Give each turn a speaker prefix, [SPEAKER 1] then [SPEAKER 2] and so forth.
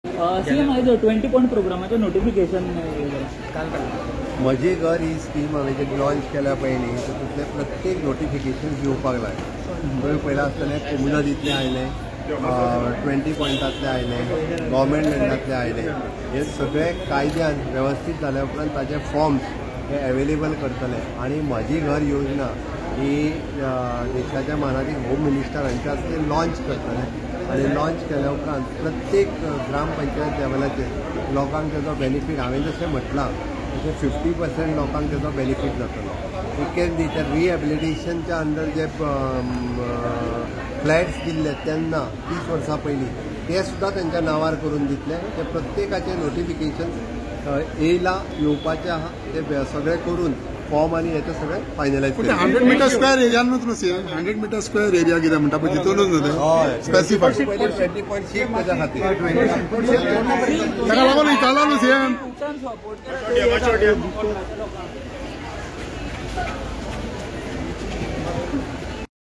[SPEAKER 1] CM, आयज 20 point प्रोग्रामाचें notification.
[SPEAKER 2] म्हजें घर ही स्कीम हांवें जे लॉन्च केल्या पयलीं, तातूंतले प्रत्येक नोटिफिकेशन येवपाक लागलें. तुवें पळयलां आसतलें, कोमुनादींतलें आयलें, 20 पॉयंटांतलें आयलें, गव्हर्मेंट लँडांतलें आयलें. हे सगळे कायद्यान वेवस्थीत जाल्या उपरांत ताजे फॉर्म्स हे एवेलेबल करतले. आनी म्हजी घर योजना ही देशाच्या मानादीक होम मिनिस्टर हांच्या हस्ते लॉन्च करतले आनी लॉन्च केल्या उपरांत प्रत्येक ग्रामपंचायत लेवलाचेर लोकांक तेजो बेनिफीट, हांवें जशें म्हटलां तशें 50% लोकांक तेजो बेनिफीट जातलो. It can be त्या रिहेबिलिटेशनच्या अंडर जे फ्लॅट्स दिल्ले तेन्ना 30 वर्सां पयलीं, ते सुद्दां तेंच्या नांवार करून दितले. ते प्रत्येकाचे नोटिफिकेशन येयला, येवपाचें आहा. ते सगळे करून फॉर्म आनी हें ते सगळें फायनलायज.
[SPEAKER 3] पूण ते 100 मिटर स्क्वेअर एरियानूच न्हू सीएम? 100 मिटर स्क्वेअर एरिया कितें म्हणटा पळय, तितूनच न्हू ते स्पेसिफाय?
[SPEAKER 2] 20.6 तेच्या खातीर.
[SPEAKER 3] ताका लागून विचारला न्हू सीएम.
[SPEAKER 1] सपोर्ट केला.